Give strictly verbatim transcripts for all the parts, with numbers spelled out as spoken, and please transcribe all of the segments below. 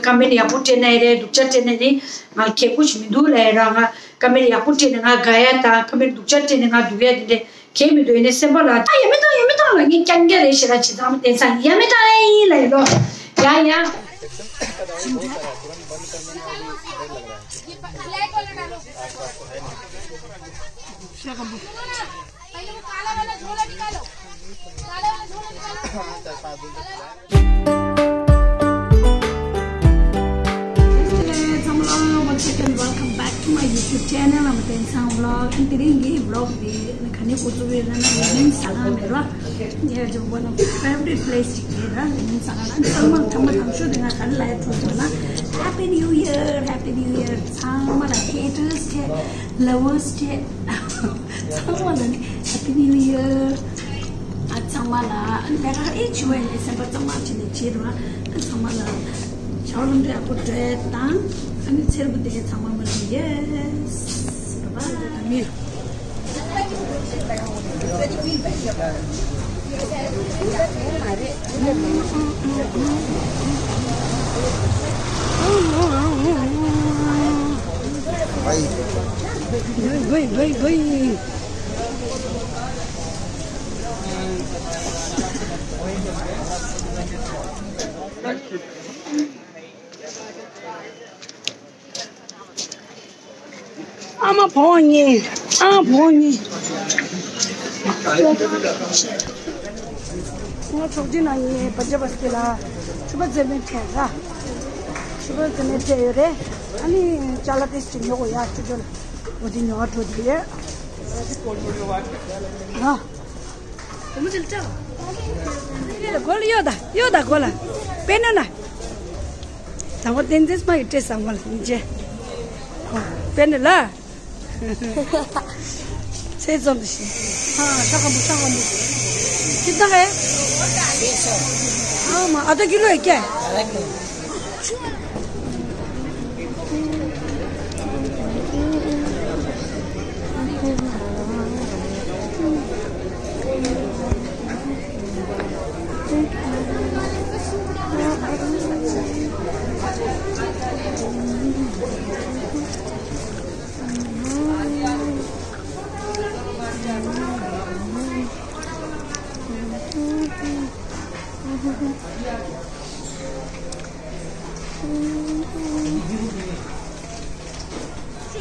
ཀ་མེན་ཡག་པོ་སྤྲད་ན་ཡིན་རེད། སྡུག་ཅག་སྤྲད་ན་ནི་ང་ཁྱད་པོ་ཞིག་མི་འདུག་ལབ་ཡ་ར། ང་ཀ་མེན་ཡག་པོ་སྤྲད་ན་ང་དགའ་ཡ་དང་། ཀ་མེན་སྡུག་ཅག་སྤྲད་ན་ང་སྡུག་ཡ་དེ་འདྲ་གང་ཡང་མི་འདུག་ཡིན་ནའི་སེམས་པ་ལ། ཨ། ཡ་མི་གཏོང་། ཡ་མི་གཏོང་ལབ། ངས་རྐྱང་རྐྱང་རེད་ཞེ་དྲག་བྱེད་ཙང་མ་བསྟན་ཙང་། ཡ་མི་གཏོང་ལབ་ཡིན་ལབ་ཡིན་ལོ། ཡ་ཡ། Once again, welcome back to my YouTube channel. I'm Tensang Vlog. And དེ་རིང་གི་vlog དེ་ག་ནས་འགོ་བཙུགས་ཡོད་ན། ཡུན་ནན་ཟ་ཁང་ནས་ར། Yeah, just one of my favorite place ཅིག་རེད་ར། ཡུན་ནན་ཟ་ཁང་ལ། ཚང་མ་ཐེངས་མ་དང་ཤོས་དེ་ང་ག་རེ་ལབ་ཡ་ཐུག་ཟེར་ན། Happy New Year, Happy New Year. ཚང་མ་ལ་haters་བྱས། Lovers་བྱས། ཚང་མ་ལ་ནི་Happy New Year། ཨ། ཚང་མ་ལ་ཨ་ནི་ལས་ཀ་ཨེ་བྱེད་པ་ཡིན་ནའི་སེམས་པ་གཙང་མ་བྱས་ནས་བྱེད་རོགས། ཨ། ཚང་མ་ལ་ཞོགས་ལམ་འགྲོ་ཡག་པོ་འགྲོ་ཡས་དང་། ཨ་ནི་ཚེ་རིང་པོ་བསྡད་ཡས། ཚང་མ་མ་ལ་ཡེས། Bye bye། ཨ་མ་བོང་གཉིས། ཨ་མ་བོང་གཉིས། ང་ཚོགས་སྡེ་ནང་ཡིན། བ་ཇ་བ་སི་ལ་ཕྱུ་པ་རྫས་མ་སྤྲད་ར། ཕྱུ་པ་རྫས་མ་སྤྲད་ཡོད་རེད། ཨ་ནི་ཅ་ལག་ཏོག་ཙམ་ཉོ་དགོས་ཡ། ཅོ་ཅོ་ལ་འོ་དེ་ཉོ་བ་འགྲོ་དེ་ཡོད། ཨ། སྒོ་ལ་གཡོག་ད། གཡོག་ད་སྒོ་ལ། དཔེར་ན་ལ། དང་པོ་བསྟན་འཛིན་མ་ཡི་སྤྲད་བཟང་པོ་ལ་ཡིན་ཅེ། དཔེར་ན་ལ། ཚེ་ཙམ་དུ་ཤི། ཨ། ཤ་སྐམ་པོ། ཤ་སྐམ་པོ། ཁྱི་ད་ཧེ། ཨ་མ། ཨ་ད་ཀི་ལོ་ཡི་ཀྱེ།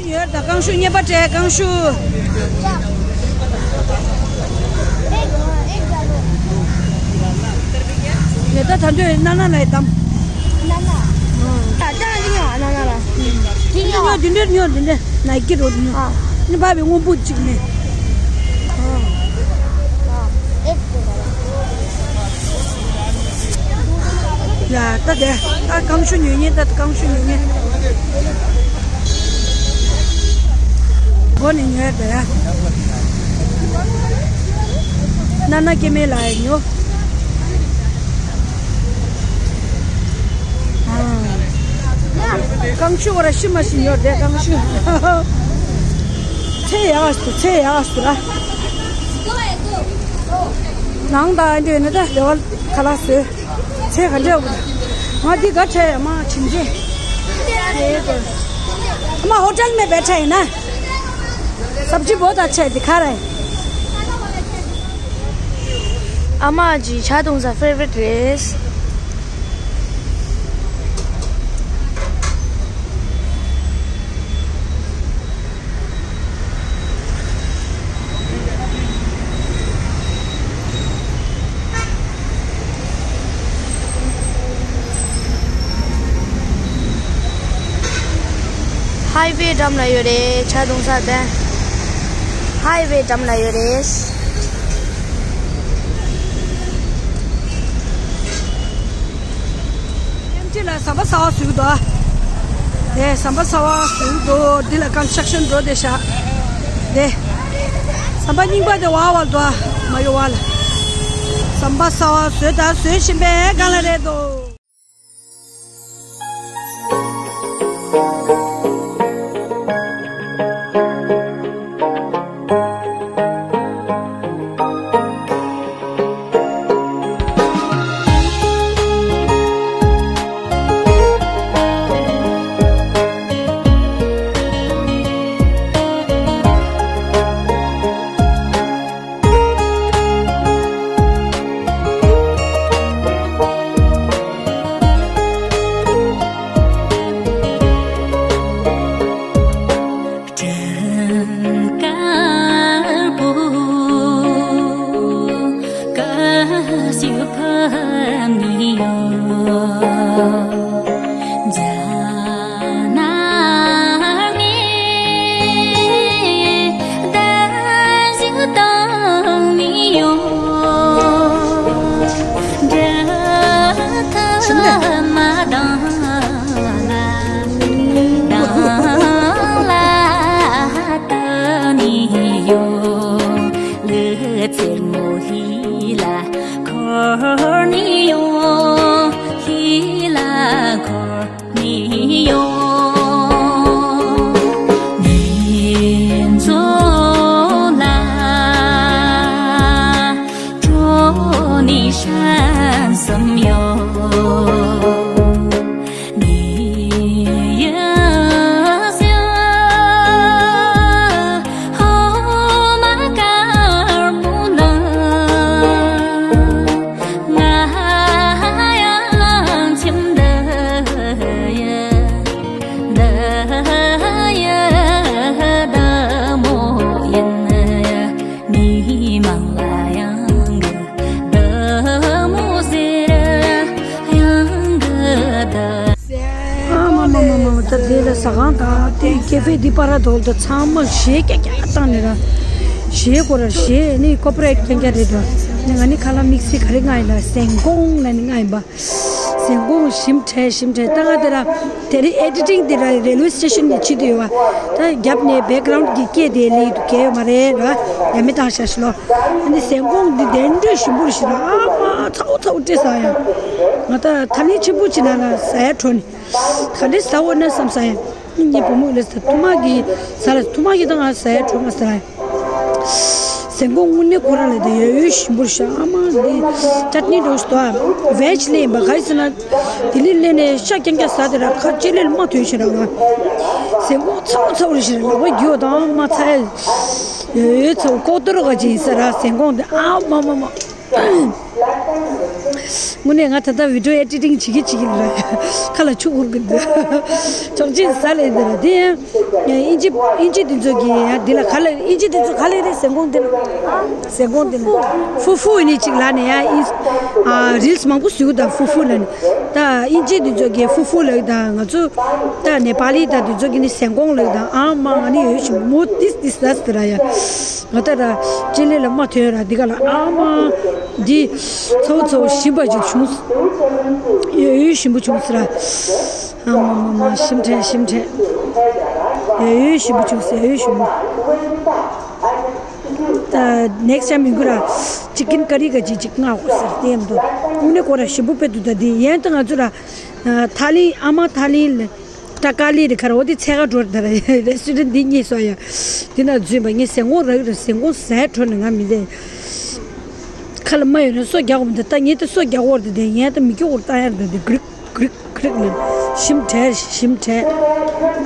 ཡོད་ད། རྐང་ཤུ་གཉེར་པ་སྤྲད། རྐང་ཤུ། ཡོད་ད། ད་འདོད་ན་ན་ལ་ཡི་དམ། ན་ན། ད་ད་ཡིན་ཡ། ན་ན་ལ། འདི་ཉོ། འདི་འདྲ་ཉོ། འདི་འདྲ་ནའི་ཀི་རོ་འདི་ཉོ། ཨ། ནི་བ་བའི་སྔོན་པོ་གཅིག་ནས། ཡ། ད་དེ་ད་རྐང་ཤུ་ཉོ་ཉེ། ད་རྐང་ཤུ་ཉོ་ཉེ། སྒོ་ནས་ཉོ་ཡ་དེ་ཡ། ན་ན་སྐྱེ་དམན་ལ་ཡ་ཉོ། རྐང་ཤུ་བ་ར་ཤི་མ་ཤི་ཡོད་དེ། རྐང་ཤུ། ཚེ་ཡག་སུ། ཚེ་ཡག་སུ་ར། ནང་ད་འདི་ནི་ད་རེ་བ་ཁ་ལག་བཟོས། ཚེ་ག་འདྲ་བ། ང་འདི་ག་ཁྲལ་ཡ་མ་ཁྱིམ་ཚེ། ཨ་མ། ཧོ་ཊེལ་མེ་བེ་ཁྲལ་ཡིན་ན། སབ་ཇི་བོ་ད་ཆེ་འདི་ཁ་རེད། ཨ་མ་གྱི་ཇ་བཏུང་ས་ཕེ་ཝ་རིཊ་རེད། ཧའི་ཝེ་འགྲམ་ལ་ཡོད་རེད། ཇ་བཏུང་ས་དེ། ཧའི་ཝེ་འགྲམ་ལ་ཡོད་རེད། ཨེམ་ཆི་ལ་ཟམ་པ་གསར་པ་བཟོས་འདུག་དེ་ཟམ་པ་གསར་པ་བཟོས་འདུག་འདི་ལ་ཀོན་སི་ཊྲག་ཤན་འགྲོ་བསྡད་ཤག་དེ་ཟམ་པ་རྙིང་པ་དེ་བར་བར་འདུག་མ་གཡོ་བ་ལ། ཟམ་པ་གསར་པ་བཟོས་དང་བཟོ་བཞིན་པའི་སྒང་ལ་རེད་འདུག་ཚེར་མོ་ལྷས་ལ་འཁོར་ནས་ཡོང་། ལྷས་ལ་འཁོར་ནས་ཡོང་། ངའི་མཛོད་ལ་འགྲོ་ནས་ཧྲན་སམ་ཡོང་། ངའི་ཡ་སི་ཡ་ཧོ་མ་དཀར་པོ་ལ། ང་ཡང་ཁྱིམ་འདི་ཡི་འདི་ཡི་བདག་མོ་ཡིན། མི་མང་ལ་ཡང་གི་བདག་མོ་ཟེར། ཡང་གི་བདག་ཨ་མ་མ་མ་མ་མ། ད་དེ་ལ་ཟ་ཁང་དང་དེ་ཀེ་ཧྥེ་འདི་པར་ར་དོག་ད་ཚང་མ་གཞས་རྐྱང་རྐྱང་བཏང་ནས་ར། གཞས་ཁོ་ར་གཞས་ནི་ཀོ་པི་རའེ་ཊི་རྐྱང་རྐྱང་རེད་འདུག་ང་ནི་ཁ་ལག་དམིགས་བསལ་ག་རེ་མངགས་ཡིན་ལ། ཟན་ཀོང་ལ་ནི་མངགས་ཡིན་པ། ཟན་ཀོང་ཞིམ་དྲགས་ཞིམ་དྲགས། ད་ང་དེ་ར་དེ་རིང་ཨེ་ཌི་ཊིང་དེ་ར་རེལ་ཝེ་སི་ཊེ་ཤན་ནས་བྱེད་དུ་ཡོད་བ། ད་རྒྱབ་ནས་བེག་གྷ་རའུན་ཌི་གི་སྐད་དེ་ལེགས་འདུག་གལ་ཡོད་མ་རེད་ར། ཡ་མི་བཏང་ཤག་ཤི་ལོ། ཨ་ནི་ཟན་ཀོང་འདི་དེ་འདྲ་ཞིམ་པོ་རེད་ཤི་ལོ། ཨ་མ་ཚ་བོ་ཚ་བོ་སྤྲད་ས་ཡ། ང་ད་ད་ལན་ཆེན་པོ་ཅིག་ནང་ལ་ཟ་ཡ་འགྲོ་ནི། ག་འདྲ་ཟ་འོ་ན་བསམ་ས་ཡ། ངའི་བུ་མོ་ལ་ཟ། ཐུ་མ་གི་ཟ་ལ། ཐུ་མ་གི་ད་ང་ཟ་ཡ་འགྲོ་མ་ཟ་ཡ། ཟན་ཀོང་དངོས་གནས་ཁོ་རང་ལ་དེ་ཡོད་ཡོད་ཞིམ་པོ་ཤ། ཨ་མ་འདི་ཅཊ་ནི་འདྲ་ཞིག་འདུག་ཨ། བེཇ་ལེན་པ་ག་ཡི་ཟེར་ན། དེ་ལས་ལེན་ནས་ཤ་རྐྱང་རྐྱང་ཟ་དེ་ར་ཁ་ལྕེ་ལེར་མ་ཐོན་ཤི་ར་ང་། ཟན་ཀོང་ཚ་བོ་ཚ་བོ་རེད་ཤི་ར། ལག་པ་རྒྱུ་དང་མ་ཚ་ཡ། ཡོད་ཡོད་ཚ་བོ་ཀོག་ཏོ་ར་ག་ཅིག་ཡིན་ས་ར་ཟན་ཀོང་དེ། ཨ་མ་མ་མ། དངོས་གནས་ང་ད་ལྟ་བི་ཌིའོ་ཨེ་ཌི་ཊིང་བྱེད་ཀྱི་བྱེད་ཀྱི་རེད། ཁ་ལ་ཆུ་འཁོར་གྱི་འདུག་ཆོག་ཅིག་ཟ་ལེ་འདི་ར། དེ་ཡང་ཨིན་ཇི་ཨིན་ཇི་འདི་ཚོ་གི་ཡང་འདི་ལ་ག་ལེ། ཨིན་ཇི་འདི་ཚོ་ག་ལེ་རེད། ཟན་ཀོང་འདི་ལ། ཟན་ཀོང་འདི་ལ་ཧྥུ་ཧྥུ་ཡིན་ནི་ཅིག་ལ་ནས་ཡང་ཨིན་ཨ་རིལ་སི་མང་པོ་བཟོས་ཀྱི་འདུག་ཧྥུ་ཧྥུ་ལ་ནི། ད་ཨིན་ཇི་འདི་ཚོ་གི་ཧྥུ་ཧྥུ་ལ་ད་ང་ཚོ་ད་ནེ་པ་ལི་ད་འདི་ཚོ་གི་ནི་ཟན་ཀོང་ལ་ད། ཨ་མ་ང་ནི་ཡོད་ཞིག་མོ་ཏིས་ཏིས་ཟ་ཟ་ར་ཡ། ང་ད་ར་ལྕེ་ལེ་ལ་མ་ཐོན་ར། འདི་ག་ལ་ཨ་མ། འདི་ཚ་བོ་ཚ་བོ་ཞིམ་པ་ཅིག་བྱུང་། ཡོད་ཡོད་ཞིམ་པོ་བྱུང་ཟེར་ར། ཨ་མ་མ་མ། ཞིམ་དྲགས་ཞིམ་དྲགས། ཡོད་ཡོད་ཞིམ་པོ་བྱུང་ཟེར། ཡོད་ཡོད་ཞིམ་པོ། ད་ནེག་སི་ཊའིམ་ཡིན་གྱི་ར། ཅི་ཀིན་ཀ་རི་ག་ཅིག་ཅིག་མངགས་དགོས་ཟེར། དེ་ཡང་འདུག་དངོས་གནས་ཁོ་ར་ཞིམ་པོ་དཔེ་འདུག་ད་འདི་ཡན་ད་ང་ཚོ་ར་ཐ་ལིན། ཨ་མ་ཐ་ལིན་ལ། ཏྲ་ཀ་ལི་རི་ཁར་འོ་དེ་ཚད་ག་འགྲོ་ད་ར་རེ་སི་ཊོ་རན་འདི་རྙེད་སོང་ཡ། དེ་ན་འཛུལ་བ་ངས་ཟན་ཀོང་རག་ར། ཟན་ཀོང་ཟས་འཕྲོ་ནས་ང་མི་ལས། ཁ་ལ་མ་ཡོད་ན་སོ་རྒྱག་གོ་མི་འདུག་ད་ངས་ད་སོ་རྒྱག་གོ་ར་དེ་ཡན་ད་མི་སྐྱོ་བོར་བཏང་ཡར་འདུག་དེ་གྲིག་གྲིག་གྲིག་ནས་ཞིམ་དྲགས་ཞིམ་དྲགས།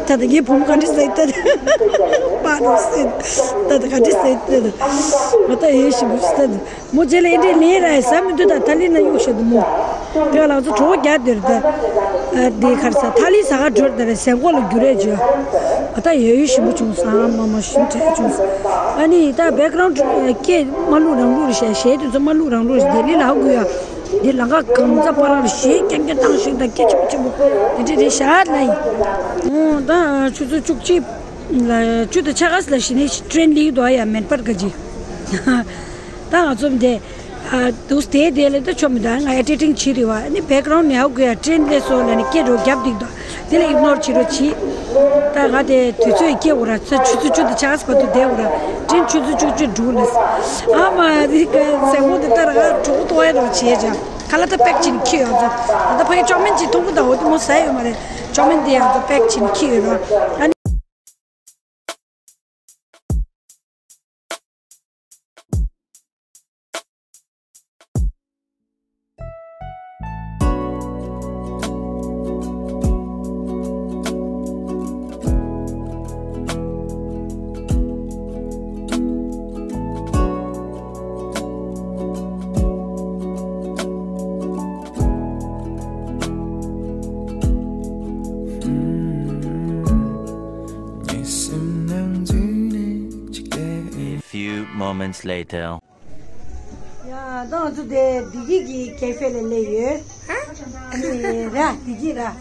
ད་ད་ངའི་བུ་མོ་ག་འདྲ་ཟས་ད་ད་པ་རོ་སེ་ད་ད་ག་འདྲ་ཟས་ད་ད་ང་ད་ཡོད་ཞིམ་པོ་ཞིག་ད་ད། མོ་རྗེས་ལ་ཨེ་འདྲའི་ལས་ར་ཟ་མི་འདུག་ད་ཐ་ལི་ན་གཡོག་ཤ་འདུག་མོ། དེ་ལ་ང་ཚོ་གྲོགས་རྒྱག་དེར་ད། དེ་ཁར་ས་ཐ་ལི་ཟ་ག་འགྲོར་ད་ར་ཟན་ཀོང་ལ་རྒྱུ་རེ་བྱོས། ཨ་ད་ཡོད་ཡོད་ཞིམ་པོ་བྱུང་སོང་། ཨ་མ་མ་ཞིམ་དྲགས་བྱུང་སོང་། ཨ་ནི་ད་བེག་གྷ་རའུན་ཌི་སྐད་མ་བླུག་རང་བླུག་རེ་བྱས། གཞས་དེ་ཚོ་མ་བླུག་རང་བླུག་རེ་བྱས། དེ་ལི་ལ་ཧ་གུ་ཡ། དེ་ལ་ང་གང་ཚ་པ་རང་རེ་གཞས་རྐྱང་རྐྱང་བཏང་ཞིག་ད་སྐད་ཆེན་པོ་ཆེན་པོ་དེ་འདྲ་རེ་བྱས་ལ་ཡིན། ཨོ་ད་ཆུ་ཚོད་བཅུ་གཅིག་ལ་བཅུ་དང་ཕྱེད་ཀ་ལ་གཞི་ནས་ཊེན་ལིག་འདུག་ཡ། མེན་པར་ག་ཅི། ད་ང་ཚོ་འདི་ཨ་དུས་དེ་དེ་ལ་ད་ཆོ་མི་འདུག་ང་ཨེ་ཌི་ཊིང་བྱེད་རེད་བ། ཨ་ནི་བེག་གྷ་རའུན་ཌི་ནས་ཧ་གོ་ཡ་ཊེན་ལས་སོ་ལ་ནི་སྐད་རོ་རྒྱབ་འདུག་དོ། དེ་ལ་ཨིག་ནོར་བྱེད་རོགས་གྱིས། ད་ང་དེ་དུས་ཚོད་སྐྱེལ་དགོས་ར། ཚ་ཆུ་ཚོད་བཅུ་དང་ཕྱེད་ཀ་བར་དུ་བསྡད་དགོས་ར། ཊེན་ཆུ་ཚོད་བཅུ་གཅིག་འགྲོ་ལ། ཨ་མ་རི་ཀ་ཟས་གོང་དེ་ལྟར་ང་གྲོགས་པོ་ཏོ་ཡ་རོགས་བྱེད་ཅག་ཁ་ལག་ད་པེག་བྱེད་ནས་འཁྱེར་ཡོང་ཚོ། ད་ལྟ་ཕ་གི་ཅོག་མེན་ཅིག་འཐུང་གི་ད། འོ་དེ་མོ་ཟ་ཡོད་མ་རེད། ཅོག་མེན་དེ་ཡང་ཚོ་པེག་བྱེད་ནས་འཁྱེར་ཡོད་ར། ཨ་ནི། A few moments later. ཡ། ད་ང་ཚོ་དེ་བདེ་སྐྱིད་ཀྱི་ཀེ་ཧྥེ་ལ་སླེབས་ཡོད། ཨ་ནི་ར་བདེ་སྐྱིད་ར།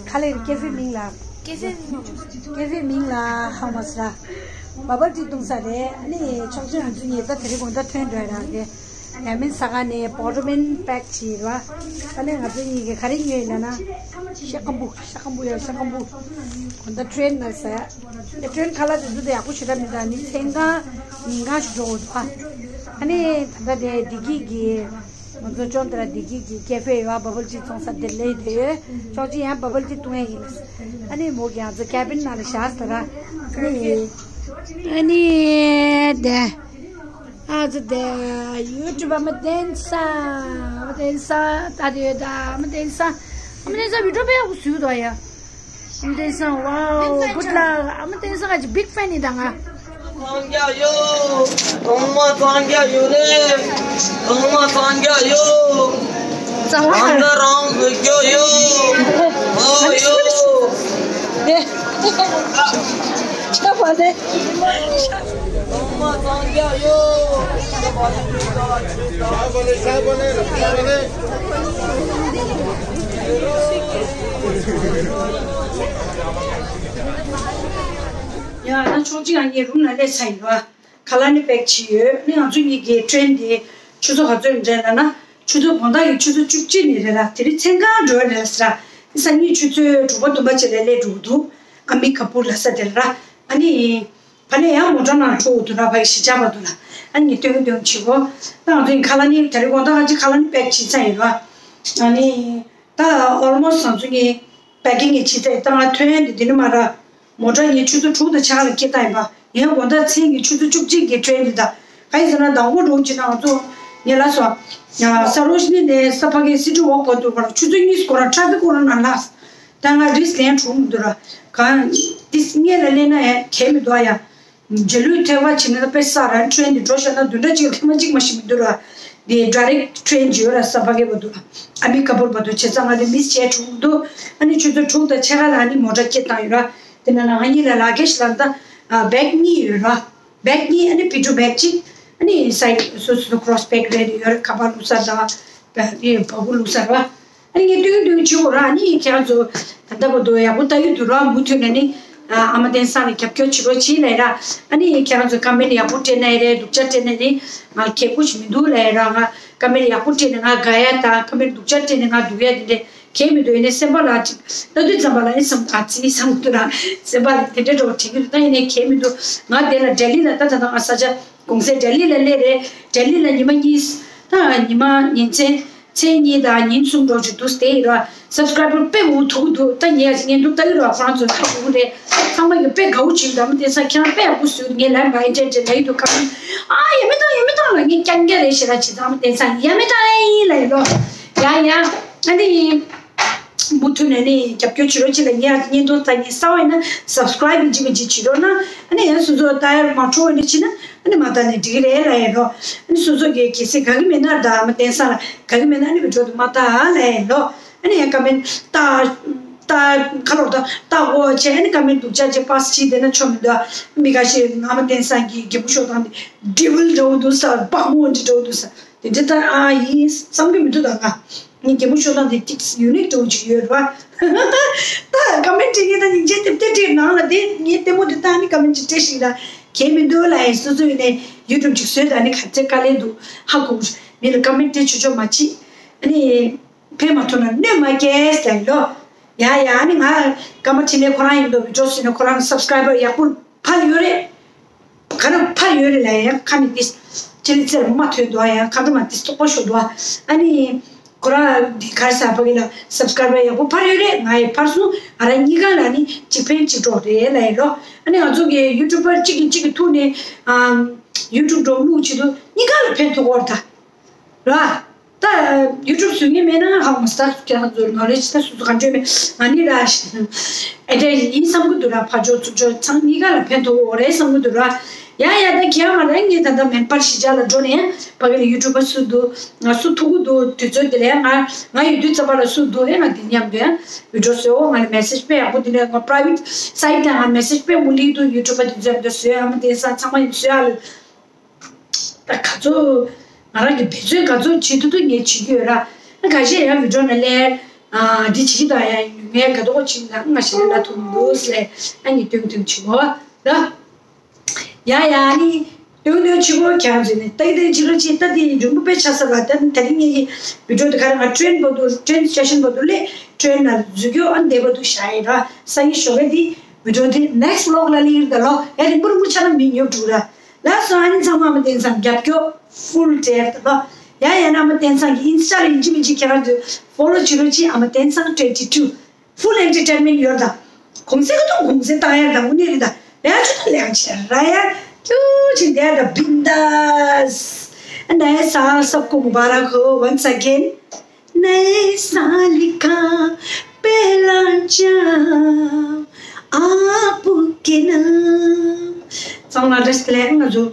ག་ལེར་ཀེ་ཧྥེ་མིང་ལ། ཀེ་ཧྥེ་མིང་། ཀེ་ཧྥེ་མིང་ལ་ཧ་མ་སི་ར། བ་བལ་ཊི་བཏུང་ས་རེད། ཨ་ནི་ཆོག་ཆོག་ང་ཚོ་གཉིས་ད་དེ་རིང་དགོང་དག་ཐོན་འགྲོ་ཡ་ར་དེ། ཡ་མིན་ས་ག་ནས་བོ་ཊ་མིན་པེག་བྱས་ར། ད་ནས་ང་ཚོ་གཉིས་ཀྱིས་ག་རེ་ཉོས་ཡིན་ལབ་ན། ཤ་སྐམ་པོ། ཤ་སྐམ་པོ་ཡ། ཤ་སྐམ་པོ། གོ་ད་ཊེན་ན་ཟ་ཡ། དེ་ཊེན་ཁ་ལག་དེ་ཚོ་དེ་ཡག་པོ་ཞེ་དྲག་མི་འདུག་ཨ་ནི་མཚན་གང་ཉིན་གང་ཞིག་འགྲོ་དགོས་འདུག་ཨ་ནི་ད་ལྟ་དེ་བདེ་སྐྱིད་ཀྱི། ང་ཚོ་ཅོང་ཏེ་ར་བདེ་སྐྱིད་ཀྱི་ཀེ་ཧྥེ་ཡོད་ཨ། བ་བལ་ཊི་འཚོང་ས་དེ་ལས་དེ་ཡོད། ཅོག་ཅི་ཡང་བ་བལ་ཊི་བཏུང་ཡ་ཡིན། ཨ་ནི་མོ་གིས་ང་ཚོ་ཀེ་བིན་ནང་ལ་བཞག་ཟེར་ར། ཨ་ནི། ཨ་ནི་དེ། ཨ་ཙི་དེ། ཡུ་ཊུབ་ཨ་མ་བསྟན་ས། ཨ་མ་བསྟན་ས་ལྟ་དེ་ཡོད་ད། ཨ་མ་བསྟན་ས། ཨ་མ་བསྟན་ས་བི་ཌི་ཡོ་དཔེ་ཡག་པོ་བཟོས་འདུག་ཡ། ཨ་མ་བསྟན་ས། ཝའོ། གུཌ་ལག་ཨ་མ་བསྟན་ས་ང་ཅིག་བིག་ཕེན་ཡིན་ད་ང་། གཙང་མ་གཙང་རྐྱང་ཡོད་རེད། གཙང་མ་གཙང་རྐྱང་ཡོད། གཙང་མ། རང་དང་རང་བཟོས་རྒྱུ་ཡོད། ཨོ་ཡོད། དེ། ཆ་པ་དེ། གཙང་མ་གཙང་རྐྱང་ཡོད། ཡ་ན་ཆུང་ཆུང་ངའི་རུམ་ལ་སླེབས་ཚར་ཡིན་ར། ཁ་ལག་ནི་པེག་བྱས་ཡོད། ནི་ང་ཚོ་གཉིས་ཀྱི་ཊེན་དེ་ཆུ་ཚོད་ག་ཚོད་འདྲ་ལབ་ན། ཆུ་ཚོད་དགོང་དག་གི་ཆུ་ཚོད་བཅུ་གཅིག་ནས་རེད་ལ། དེ་རིང་མཚན་གང་འགྲོ་ཡ་རེད་ལ་ཟེར། ཨ་ནི་སང་ཉིན་ཆུ་ཚོད་དྲུག་པ་བདུན་པ་ཅིག་ལ་སླེབས་འགྲོ་གི་འདུག་ཨ་མི་ཀ་པུར་ལ་ས་དེར་ར། ཨ་ནི་ཕ་ནས་ཡང་མོ་ཊ་ནང་འགྲོ་གི་འདུག་ར། ཕ་གི་གཞིས་ཆགས་བར་དུ་ལ། ཨ་ནི་སྟོན་སྟོན་བྱེད་གོ། ད་ང་ཚོ་ཡིན་ཁ་ལག་ནི་དེ་རིང་དགོང་དག་ང་ཚོ་ཁ་ལག་ནི་པེག་བྱས་ཚར་ཡིན་ར། ཨ་ནི། ད་ཨོལ་མོ་སི་ང་ཚོ་གཉིས་པེ་ཀིང་གི་ཕྱི་ཚེས་ད་ང་ཐོན་ཡ་འདི་འདི་ནི་མ་ར། མོ་ཊ་ངས་ཆུ་ཚོད་དྲུག་དང་ཕྱེད་ཀ་ལ་སྐད་བཏང་ཡིན་པ། ངས་དགོང་དག་མཚན་གྱི་ཆུ་ཚོད་བཅུ་གཅིག་གི་ཊེན་འདི་དང་། ག་ཡིན་ཟེར་ན་དང་པོ་འགྲོ་གི་ན་ང་ཚོ་ངས་ལབ་སོང་། ས་རོ་ཤི་ནི་ནས་ས་ཕ་གི་སི་ཊི་ཝོག་བར་དུ་བར་ཆུ་ཚོད་གཉིས་སྐོར་ར་ཊ་ཕིག་སྐོར་ར་ནང་ལ། ད་ང་རིས་ལན་གྲུང་མི་འདུག་ར། གང་དེ་སྔས་ལ་སླེབས་ན་ཡང་གལ་མི་འདུག་ཨ་ཡ། རྗེས་ལུས་ཐེ་བ་བྱེད་ན་དཔེ་ས་ར་ཊེན་འདི་འགྲོ་ཤག་ན་བདུན་ཕྲག་གཅིག་ཐེངས་མ་གཅིག་མ་ཞིག་མི་འདུག་ར། འདི་ཌའི་རེག་ཊེན་ཅིག་ཡོད་ར། ས་ཕ་གི་བར་དུ་ཨ་མི་ཀ་པུར་བར་དུ་བྱས་ཙང་ང་དེ་མིས་བྱས་གྲུང་འདུག་ཨ་ནི་ཆུ་ཚོད་དྲུག་དང་ཕྱེད་ཀ་ལ་ཨ་ནི་མོ་ཊ་སྐད་བཏང་ཡོད་ར། དེ་ན་ལ་ང་གཉིས་ལ་ལག་ཁྱེར་ཞིག་ལ་ད་བེག་གཉིས་ཡོད་ར། བེག་གཉིས་ཨ་ནི་པི་ཊུ་བེག་གཅིག་ཨ་ནི་སའི་ཌི་སོ་སོ་ཀོ་རོ་སི་བེག་རེ་རེ་ཡོད་ར། ཁ་པར་བླུགས་ས་དང་བ་སྤུ་བླུགས་ས་ར། ཨ་ནི་ངས་སྟོན་སྟོན་བྱེད་དགོས་ར། ཨ་ནི་ཁྱེད་རང་ཚོ་ད་ལྟ་བར་དུ་ཡག་པོ་ལྟ་གི་འདུག་ར། མུ་མཐུད་ནས་ནི་ཨ་མ་བསྟན་ས་ལ་རྒྱབ་སྐྱོར་བྱེད་རོགས་བྱེད་ལབ་ར། ཨ་ནི་ཁྱེད་རང་ཚོ་ཀ་མེན་ཊི་ཡག་པོ་སྤྲད་ན་ཡ་རེད། སྡུག་ཅག་སྤྲད་ན་ནི་ང་ཁེ་པོ་ཞིག་མི་འདུག་ལབ་ར། ང་ཀ་མེན་ཊི་ཡག་པོ་སྤྲད་ནས་ང་དགའ་ཡ་དང་ཀ་མེན་ཊི་སྡུག་ཅག་སྤྲད་ནས་ང་སྡུག་ཡ་དེ་འདྲས་གལ་མི་འདུག་ཡིན་ནའི་སེམས་པ་ལ་ཅིག་ལྟ་དུས་ཙམ་པ་ལ་ཨེ་བསམ་ཨ་ཙི་བསམ་གི་འདུག་ར། སེམས་པ་ལ་དེ་འདྲས་འགྲོ་བ་དྲན་གི་འདུག་ད་ཡིན་ནའི་གལ་མི་འདུག་ང་དེ་ལ་ལྡི་ལི་ལ་ད་ད་ད་ང་ས་ཆ་གུང་སེང་ལྡི་ལི་ལ་སླེབས་རེད། ལྡི་ལི་ལ་ཉི་མ་གཉིས། ད་ཉི་མ་ཉིན་མཚན། མཚན་གཉིས་དང་ཉིན་གསུམ་འགྲོ་ཅིག་འདུག་སྟེ་ཡིན་ར། སབ་སི་ཀ་རའི་བར་དཔེ་མང་པོ་ཐུག་གི་འདུག་ད་ངས་ཡ་ཅིག་བརྙན་ཐུང་ལྟ་གི་ར། ཁོ་རང་ཚོ་ལྟ་དགོས་ཀྱི་རེད། ཚང་མ་གིས་དཔེ་དགའ་བོ་བྱེད་ཀྱི་འདུག་ཨ་མ་བསྟན་ས་ཁྱེད་རང་དཔེ་ཡག་པོ་བཟོས་འདུག་ངས་ལན་མ་ཡིན་དྲན་དྲན་ལབ་ཀྱི་འདུག་ཀ་མེན་ཊི། ཨ་ཡ་མི་བཏང་ཡ་མི་བཏང་ལབ། ངས་རྐྱང་རྐྱང་རེད་ཞེ་དྲག་བྱེད་ཙང་ཨ་མ་བསྟན་ས་ཡ་མི་བཏང་ཡ་ཡིན་ལབ་ཡིན་ལོ། ཡ་ཡ། ཨ་ནི་མུ་མཐུད་ནས་ནི་རྒྱབ་སྐྱོར་བྱེད་རོགས་བྱེད་ལ། ངས་ཨ་ཅེ་བརྙན་ཐུང་ལྟ་མཁན་གསར་པ་ཡིན་ན་སབ་སི་ཀ་རའིབ་ཅིག་གི་ཅིག་བྱེད་རོགས་གནང་། ཨ་ནི་ཡང་སོ་སོ་ལྟ་ཡར་མ་འཕྲོ་བ་འདི་བྱེད་ན་ཨ་ནི་མ་ལྟ་ནས་འགྲིག་རེད་ལབ་ཡིན་རོགས། ཨ་ནི་སོ་སོ་གི་གལ་སྲིད་དགའ་གི་མེད་ན་ད་ཨ་མ་བསྟན་ས་ལ་དགའ་གི་མེད་ན་ཨ་ནི་བི་ཌིའོ་དེ་མ་ལྟ་ལབ་ཡིན་རོགས། ཨ་ནི་ཡང་ཀ་མེན་ཊི་ལྟ་ལྟ་ཁ་ལོག་ལྟ་ལྟ་གོ་བྱས། ཨ་ནི་ཀ་མེན་ཊི་སྡུག་ཅག་ཅིག་པ་སི་བྱེད་བསྡད་ན་ཆོ་མི་འདུག་མི་ཁ་ཤས་ཨ་མ་བསྟན་ས་གི་རྒན་པོ་ཤོག་དང་དེ་ཌི་ཝིལ་འདྲ་བོ་འདུག་ས། དཔའ་མོ་འདི་འདྲ་བོ་འདུག་ས། དེ་འདྲ་ལྟ་ཨ་ཡིན་བསམ་གི་མི་འདུག་ད་ང་། ངའི་རྒན་པོ་ཤོག་དང་དེ་ཏིག་ཡུ་ནིག་འདྲ་བོ་ཅིག་ཡོད་རེད་བ། ད་ཀ་མེན་ཊི་བྲིས་མཁན་ད་སྙིང་རྗེ་དེ་བལྟས་བྲིས་ནང་ལ་དེ་ངའི་ལྟད་མོ་དེ་ལྟ་ནི་ཀ་མེན་ཊི་ཅིག་སྤྲད་ཤིག་ལ་གལ་མི་འདུག་ལབ་ཡིན། སོ་སོ་ཡིན་ནའི་ཡུ་ཊུབ་ཅིག་བཟོས་ད་ནི་ག་ཚད་དཀའ་ལས་འདུག་ཧ་གོ། མི་ལ་ཀ་མེན་ཊི་བྲིས་ཆོག་ཆོག་མ་བྱེད། ཨ་ནི་ཕན་མ་ཐོགས་ན་གནོད་མ་སྐྱེལ་ཟེར་ལོ། ཡ་ཡ། ཨ་ནི་ང་སྐར་མ་འཕྲིན་ལས་ཁོ་རང་ཡིན་འདུག་བི་ཌིའོ་བཟོས་ནས་ཁོ་རང་སབ་སི་ཀ་རའིབ་ཡག་པོ་ཕར་ཡོད་རེད། ག་རེ་ཕར་ཡོད་རེད་ལབ་ཡ། ཁ་ནས་ཏིས་ཅི་ལི་ཙེར་མ་ཐོས་འདུག་ཨ་ཡ། མཁའ་འགྲོ་མ་ཏིས་རྟོགས་པ་ཤོར་འདུག་ཨ། ཨ་ནི་ཁོ་རང་འདི་ག་རེ་ཟེར་ཕ་གི་ལ་སབ་སི་ཀ་རའིབ་ཡག་པོ་ཕར་ཡོད་རེད། ང་ཡི་ཕར་སོང་། ང་རང་གཉིས་ཀ་ལ་ནི་གཅིག་ཕན་གཅིག་གྲོགས་རེད་ལབ་ཡ་ལོ། ཨ་ནི་ང་ཚོ་གི་ཡུ་ཊུབ་པར་གཅིག་གིས་གཅིག་གི་ཐུག་ནས་ཨ་ཡུ་ཊུབ་འགྲོ་བླུག་བྱེད་དུས་གཉིས་ཀ་ལ་ཕན་ཐོགས་ཀྱི་ཡོད་རེད་ད། ར། ད་ཡུ་ཊུབ་བཟོ་མཁན་མེད་ན་ཧ་གོ་མ་སོང་། ཁྱེད་རང་ཚོ་ནོ་ལེ་ཇི་ད་སོ་སོ་ག་འདྲ་མེད། ང་ནི་ར་ཨེ་འདྲ་ཡིན་བསམ་གི་འདུག་ར། ཕར་ཕྱོགས་ཚུར་ཕྱོགས་ཚང་གཉིས་ཀ་ལ་ཕན་ཐོགས་ཡོད་རེད་བསམ་གི་འདུག་ར། ཡ་ཡ། ད་ཁྱེད་རང་མ་རེད། ངས་ད་ལྟ་མེན་པར་གཞིས་ཆགས་ལ་འགྲོ་ནས་ཕ་གི་ལ་ཡུ་ཊུབ་པ་སུ་འདུག་ང་སུ་ཐུག་གི་འདུག་དུས་ཚོད་དེ་ལས་ང་ང་ཡོད་དུས་ཙམ་པ་ལ་སུ་འདུག་ཨེ། ང་འདི་མཉམ་དུ་ཡང་བི་ཌིའོ་བཟོའོ། ང་ལ་མེ་སེ་ཇི་དཔེ་ཡག་པོ་འདི་ནས་ང་པ་རའི་ཝེ་ཊི་སའིཊ་ལ་ང་མེ་སེ་ཇི་དཔེ་མང་པོ་སླེབས་འདུག་ཡུ་ཊུབ་པ་འདི་ཚོ་ཡང་འདི་བཟོས། ཨ་མ་བསྟན་ས་ཚང་མ་ཡིན་བཟོས་ཨ་ལ། ད་ག་ཚོད་ང་རང་གི་འབད་བརྩོན་ག་ཚོད་བྱེད་ཐུབ་ཐུབ་ངས་བྱེད་ཀྱི་ཡོད་ར། ཨ་ཁ་ཤས་ཡང་བི་ཌིའོ་ནང་སླེབས། ཨ་འདི་བྱེད་ཀྱི་འདུག་ཡ་ཡུལ་ངའི་ག་དོག་བྱེད་ཀྱི་འདུག་ང་ཞེ་ལ་ཐུག་མི་འདུག་ཟེར། ཨ་ནི་སྟོན་སྟོན་བྱེད་གོ་ད། ཡ་ཡ། ཨ་ནི་ དོན་དོན་ཆུ་བོ་ཁྱང་ཚུད་ནས་ཏག་ཏག་ཕྱི་རོལ་ཕྱིན་ཏག་ཏག་ཡིན་འགྲོ་མུ་པའི་ཆ་ས་བ་ཏན་ད་རིང་ངེད་ཀྱི་བི་ཌིའོ་དུ་ག་རེ་ང་ཊེན་པོ་དུ་ཊེན་སི་ཊེ་ཤན་པོ་དུ་ལས་ཊེན་ན་འཛུལ་རྒྱུ་ཨ་འདས་པོ་དུ་ཤ་ཡིན་ར་ས་ཡི་ཞོགས་པའི་དེ་བི་ཌིའོ་དེ་next vlog ལ་ལི་ཡིར་ད་ལོ་ཡ་རིང་པོ་རིང་པོ་ཆ་ན་མི་ཉོབ་འགྲོ་ར། ལགས་སོ། ཨ་ནི་ཚང་མ་མ་བསྟན་ཚང་རྒྱབ་སྐྱོར་ཧྥུལ་སྤྲད་ད་ལོ། ཡ་ཡ་ན་མ་བསྟན་ཚང་གི་ཨིན་སི་ཊ་ལ་ཡིན་གཅིག་མིན་གཅིག་ཁྱེད་རང་ཚོས་ཧྥོ་ལོ་བྱེད་རོགས་གྱིས། ཨ་མ་བསྟན་ཚང་ཊུ་ཝེན་ཊི་ཊུ། ཧྥུལ་ཨེན་ཊར་ཊེན་མེན་ཊི་ཡོད་ད། གུང་སེང་གི་ཐོག་གུང་སེང་བཏང་ཡ་ད་དངོས་གནས་རེད་ད། ཡ་ཆུ་ད་ལེགས་ཆེ་ར་ཡ། ཀྱུ་ཆེ་འདས་ད་བིན་དཱས། ནའི་སཱལ་སབ་ཀོ་མུ་བ་ར་ཁོ་once again། ནའི་སཱལ་ལི་ཁ་པེ་ལ་ཅ་ཨ་པུ་ཀེ་ན། ཚང་མ་བཀྲ་ཤིས་བདེ་ལེགས། ང་ཚོ་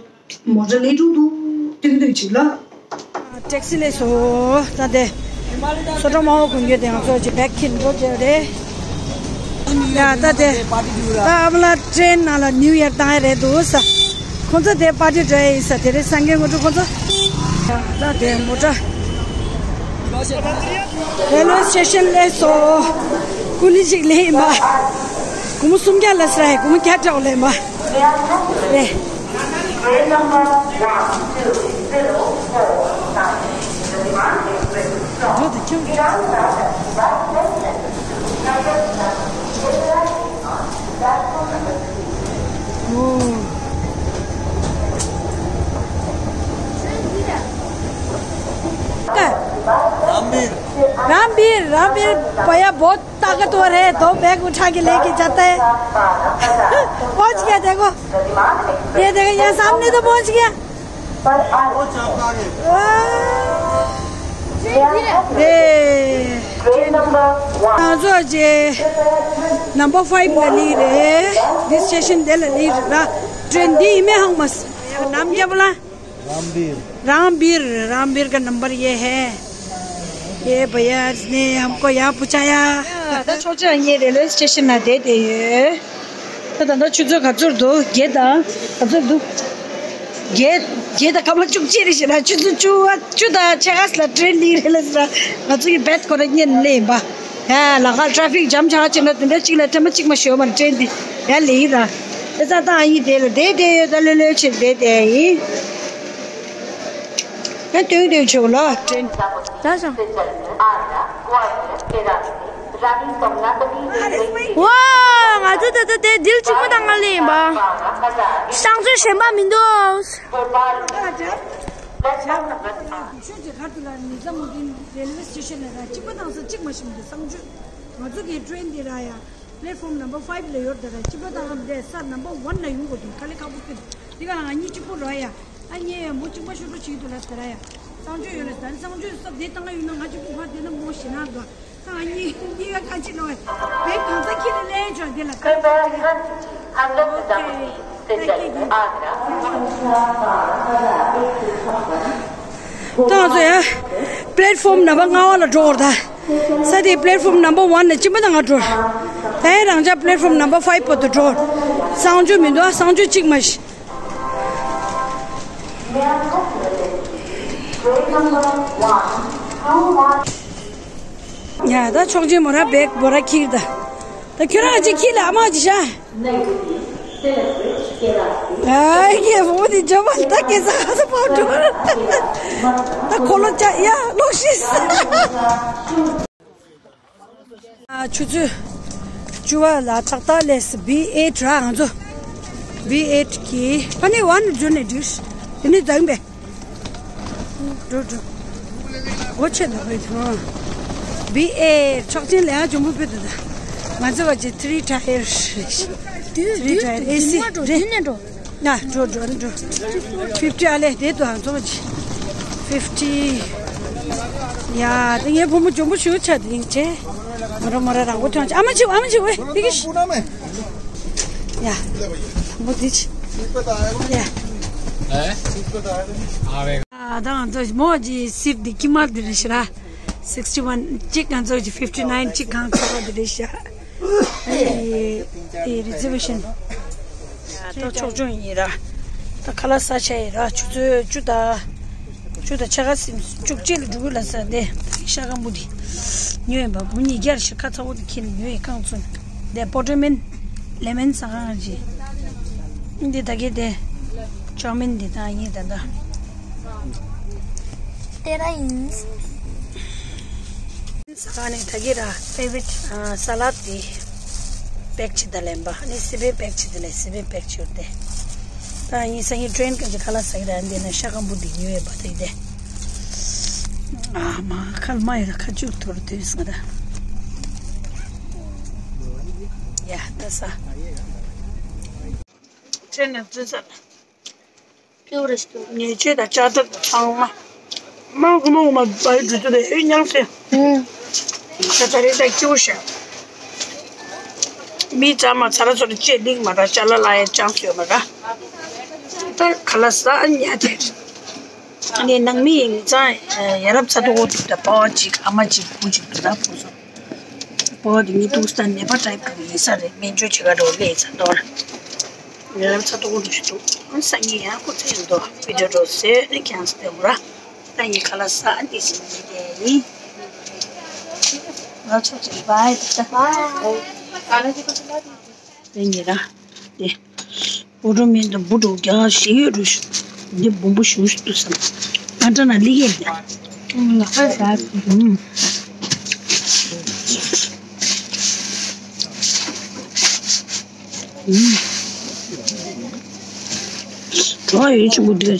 མོ་ཊ་ལས་འགྲོ་འདུག་ཏིག་ཏིག་ཅིག་ལ། ཊེག་སི་ལས་སོ། ད་དེ་སོ་ཊ་མ་འོ་གུང་གྱོད་དེ་ང་ཚོ་ཅིག་བེག་ཁྱེར་འགྲོ་བྱས་རེད། ཡ་ད་དེ་ད་ཨ་མ་ལ་ཊེན་ནང་ལ་ནིའུ་ཡར་བཏང་ཡ་རེད་འདུག་ས། ཁོང་ཚོ་དེ་པར་ཊི་འགྲོ་ཡ་ཡིན་ས་དེ་རེད། སངས་རྒྱས་དངོས་གྲུབ་ཁོང་ཚོ། ད་དེ་མོ་ཊ་རེལ་ཝེ་སི་ཊེ་ཤན་ལས་སོ། ཀུ་ལི་ཅིག་ལས་ཡིན་པ། སྒོར་མོ་སུམ་བརྒྱ་ལ་ས་ར་ཡ་སྒོར་མོ་བརྒྱ་སྤྲད་ལས་མ། རེད། Train number one two zero four nine. The demand is ready from Iran Raja bus station to Kyrgyzstan. Platform number three. Ramveer रामवीर रामवीर भैया बहुत ताकतवर है। दो बैग उठा के लेके जाता है। पहुंच गया देखो। ये देखो, ये सामने तो पहुंच गया। ང་ཚོ་ཅེ་number five ལ་ལི་རེད། འདི་སི་ཊེ་ཤན་དེ་ལ་ལི་ར། ཊེན་འདི་ཡིན་མེད་ཧང་མ་སི། ནམ་རྒྱབ་ལ། रामवीर रामवीर रामवीर का नंबर ये है। ये भैया ने हमको यहाँ पहुँचाया। ད་ཆོག་ཆ་ངའི་རེལ་ཝེ་སི་ཊེ་ཤན་ན་བསྡད་བསྡད་ཡོད། ད་ད་ལྟ་ཆུ་ཚོད་ག་ཚོད་འདུག་བརྒྱད་དང་ག་ཚོད་འདུག་བརྒྱད་བརྒྱད་དང་སྐར་མ་བཅུ་གཅིག་རེད་ཤག་ར། ཆུ་ཚོད་བཅུ་བཅུ་དང་ཕྱེད་ཀ་ལ་ཊེན་ལི་རེད་ལ་ཟེར་ར། ང་ཚོ་གི་བེད་ཁོ་ར་ཉན་ལེ་ཡིན་པ། ཡ་ལ་ཁ་ཊ་ར་ཕིག་ཇམ་ཆགས་ཕྱིན་ན་དེ་འདྲ་གཅིག་ལ་ཐེངས་མ་གཅིག་མ་ཤོར་མ་རེད་ཊེན་འདི། ཡ་ལེ་ཡིན་ར། དེ་ཙང་ད་ཨ་ཡིན་དེ་ལ་བསྡད་བསྡད་ཡོད། ད་ལོས་ལོས་བྱེད་བསྡད་བསྡད་ཡིན། ཡང་སྟོན་སྟོན་ཆོག་ལ་དྲན། ད་སོང་། ཝ། ང་ཚོ་ད་ལྟ་དེ་ལྡི་ལི་གཅིག་པོ་དང་ང་ལ་ཡིན་པ། གསང་སྤྱོད་གཞན་པ་མི་འདུག་ཤོད་ཀྱི་ཁ་ཐུག་ལ་ནི་ཙམ་མོ་གི་རེལ་ཝེ་སི་ཊེ་ཤན་ལ་ར་གཅིག་པ་དང་ས་གཅིག་མ་ཤེས་མི་འདུག་གསང་སྤྱོད་ང་ཚོ་གི་ཊེན་འདི་ར་ཡ། Platform number five ལ་ཡོད་ད་ར། གཅིག་པ་དང་ཨ་མ་དེ་ས་number one ལ་ཡོང་དགོས་འདུག་ག་ལེ་ཁག་པོ་ཁེལ་འདུག་དེ་ག་ང་གཉིས་གཅིག་པོ་རོ་ཡ། ཨ་ཉེ་མོ་གཅིག་པ་ཤོད་རོགས་བྱེད་འདུག་ལ་ཟེར་ཡ། གསང་སྤྱོད་ཡོད་ལ་ཟེར། གསང་སྤྱོད་སོབ་དེ་བཏང་ཡོད་ན་ང་གཅིག་པུ་ཕར་བསྡད་ན་མོ་ཞེད་སྣང་འདུག་ཨ་ཉེ་གཉིས་ཀ་ག་ཅི་ལོ་བའི་གང་ས་ཁྱི་ལ་ལན་བྱོས་དེ་ལ་ག་ཅི་ལ། ད་ང་ཚོ་ཡ་platform number ལྔ་པ་ལ་འགྲོ་བར་ད། ས་དེ་platform number one ནས་གཅིག་པ་དང་ང་འགྲོ། ད་ཡ་རང་ཅག་platform number five བར་དུ་འགྲོ། གསང་སྤྱོད་མི་འདུག་གསང་སྤྱོད་གཅིག་མ་ཤི། ཡ་ད་ཆོག་ཅན་མོ་ར་བེག་བོ་ར་ཁྱིར་ད། ད་ཁྱོད་རང་ཅིག་ཁྱི་ལ་ཨ་མ་ཅི་ཤ། ཨ་ཡེ་བོ་དེ་ཇོ་བ་ད་ཀེ་ས་ཧ་ས་པོ་ཏོ། ད་ཁོ་ལོ་ཅ་ཡ་ལོག་ཤིས། ཆུ་ཚོད་བཅུ་པ་ལ་ཏག་ཏག་ལས་བི་ཨེཊ་ར་ང་ཚོ། བི་ཨེཊ་གི་ཕ་ནི་ཝན་འཇོན་ནས་འགྲིག་དེ་ནི་ཛང་བས། འགྲོ་འགྲོ། སྒོ་ཕྱེ་འདུག་བས་ཐོང་། བི་ཨེཊ་ཆོག་ཆེན་ལས་ཨ་ཇོན་པོ་ཕེ་འདུག་ད། ང་ཚོ་བ་ཅི་ཐི་རི་ཊ་ཡར་རེད། ཐི་རི་ཊ་ཡར་ཨེ་སི་རེད། ན་འགྲོ་འགྲོ་འགྲོ། ཕིབ་ཊི་ཨ་ལེ་དེ་དུ་ཨང་ཚོགས་ཀྱི། ཕིབ་ཊི། ཡ་དེ་ངའི་བུ་མོ་ཇོན་པོ་ཞུ་ཆ་དེ་ཡིན་ཅེ། མོ་ར་མོ་ར་རང་པོ་ཐོན་ཅེ། ཨ་མ་ཆི་ཨ་མ་ཆི་ཝེ་དེ་གི་ཤི། ཡ། མོ་དེ་ཆི། ཡ། ཨ་ད་ང་ཚོ་མོ་ཅི་སིཊ་དེ་ཀི་མ་དེ་རེད་ཤི་ར། sixty one གཅིག་ང་ཚོ་ཅི་fifty nine གཅིག་གང་ཚོགས་པ་དེ་རེད་ཤ། ཨེ་རི་ཛར་ཝེ་ཤན། ད་ཆོག་ཆོག་ཡིན་ར། ད་ཁ་ལག་ས་ཆ་ཡིན་ར། ཆུ་ཚོད་བཅུ་དང་། བཅུ་དང་ཕྱེད་ཀ་ཟིན་བཅུ་གཅིག་ལ་འགྲོ་གི་ལ་ས་དེ། ཤ་སྐམ་པོ་དེ། ཉོས་ཡིན་པ་སྒོར་མོ་ཉིས་བརྒྱ་རེ་ཤ་ཁ་ཚ་བོ་དེ་ཁྱེར་ནས་ཉོས་ཡིན་རྐང་བཙུགས་ནས། དེ་པོ་ཊར་མན། ལེ་མན་ཟ་ཁང་ཅི། འདི་ད་གི་དེ། ཅའོ་མིན་འདི་དང་ཡིན་ད་ད། དེ་ར་ཡིན། ས་ག་ནས་ད་གི་ར་ཕེ་ཝ་རི་ཊི་ས་ལད་འདི་པེག་བྱེད་ད་ལེན་པ། ཨ་ནི་སི་པན་པེག་བྱེད་ད་ལེན། སི་པན་པེག་བྱེད་དེ། ད་ཡིན་ས་ཡིན་ཊེན་ག་ཅི་ཁ་ལག་ཟ་གི་ར་འདི་ན་ཤ་སྐམ་པོ་འདི་ཉོས་ཡོད་པ་ད་ཡིན་ཏེ། ཨ་མ་ཁལ་མ་ཡོད་ཁ་ཅུག་ཐོར་དུས་ང་ད། ཡ་ད་ས། ཁྲེན་ནས་བཙུན་ས། ཀྱུ་རེ་སྐྱོ། ཉེས་ཆད་དང་ལྕགས་ཐབ་དང་ཚང་མ། མ་གོ་མ་གོ་མ་བའི་འགྲོ་རྒྱུ་དེ་ཨེ་ཉང་སེ། ཨུམ། ད་ད་རེས་ད་སྐྱོ་ཤ། མི་ཚང་མ་ཚ་ར་ཚོ་ར་ཅེ་ལིག་མ་ར་ཅ་ལ་ལ་ཡ་ཅང་སོས་མ་ར། ད་ཁ་ལག་ཟ་ཉ་དེ། ཨ་ནི་ནང་མི་ཡིན་ཚང་ཡ་རབས་ཚ་ཏོག་འདུག་ད་པ་ཅིག་ཨ་མ་ཅིག་བུ་ཅིག་འདུག་ད་བུ་སོ། པོ་དེ་ཉིད་དུ་སྟན་ནེ་པ་ཊའིབ་གི་ཡིན་ས་རེད། སྨན་བཅོས་བྱེད་ག་འགྲོ་ལས་ཚ་གཏོར། ངེད་རང་ཚ་གཏོར་འགྲོ་ཞིག་འདུག་སང་ཉིན་ཡང་སྐུ་ཚེ་ཡོད་དོ་བི་ཌིའོ་འགྲོ་ཟེར་ནས་ཁྱེད་རང་ཚོ་སྟེར་ར། ད་ཡིན་ཁ་ལག་ཟ་འདི་ཞིག་ཡིན་དེ་ཡིན། ང་ཚོ་ཅིག་བའི་ད། དེ་ཉིད་ར། དེ། བུ་འགྲོ་མིན་དུ་བུ་འགྲོ་རྒྱ་ཞིག་ཡོད་འགྲོ་ཞུ། འདི་བུམ་བུ་ཞུ་ཞུ་དུ་བསམ། ང་འདྲ་ན་ལི་ཡེ་འདི། ང་ཁ་ཟ། ཨུམ། ཨུམ། གྲོགས་ཡོད་ཆེན་པོ་འདི་ལ།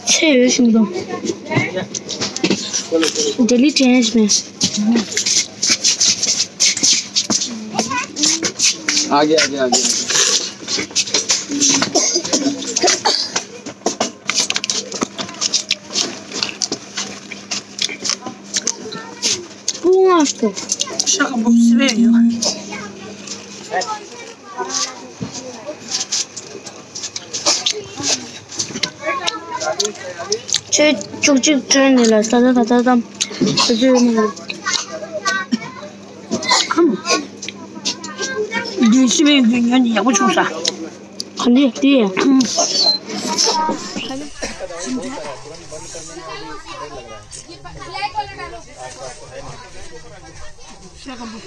ཚེ་ཡོད་ཞིང་དུ། ལྡི་ལི་དྲན་ཞིང་། आगे, आगे, आगे। ཤ་སྐམ་པོ་སི་བས་ཡོད། ཁྱོད་བཅུ་གཅིག་བཙོན་ནས་ལ་ས་ད་ད་ད་ད་བཙོན་ནས་ལ། ཁམ། འདི་སི་བས་ཡོད་ཉོ་ནས་ཡག་པོ་བྱུང་ས། ག་འདི་འདི། ཤ་སྐམ་པོ།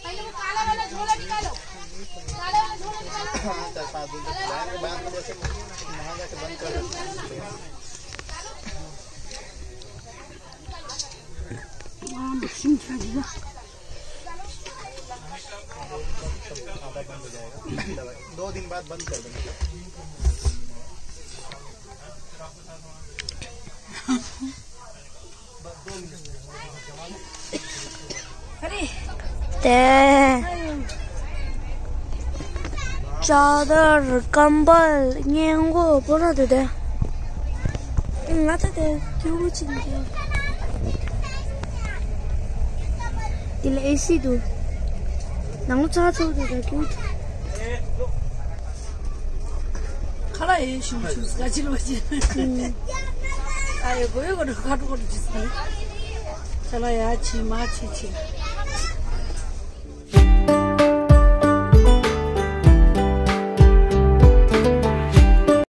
पहले वो काला वाला झोला निकालो। काला वाला झोला निकालो। दो दिन बाद बंद कर देंगे। དེ། ཅ་དར་ཀམ་པལ་སྔས་མགོ་པོ་ར་དེ་དེ། ང་ད་དེ་སྐྱིད་པོ་ཅིག་འདུག་དེ་ལ་ཨེ་སི་འདུག་ནང་ལོ་ཚ་ཚ་འདུག་ད་སྐྱིད་པོ་འདུག་ཁ་ལག་ཡེ་ཤུ་ཤུ་སྐ་ཅི་ལོ་ཅི། ཨ་ཡེ་གོ་ཡེ་གོ་ཁ་ཏོ་གོ་ཅི་སི། ཁ་ལག་ཡ་ཆི་མ་ཆི་ཆི།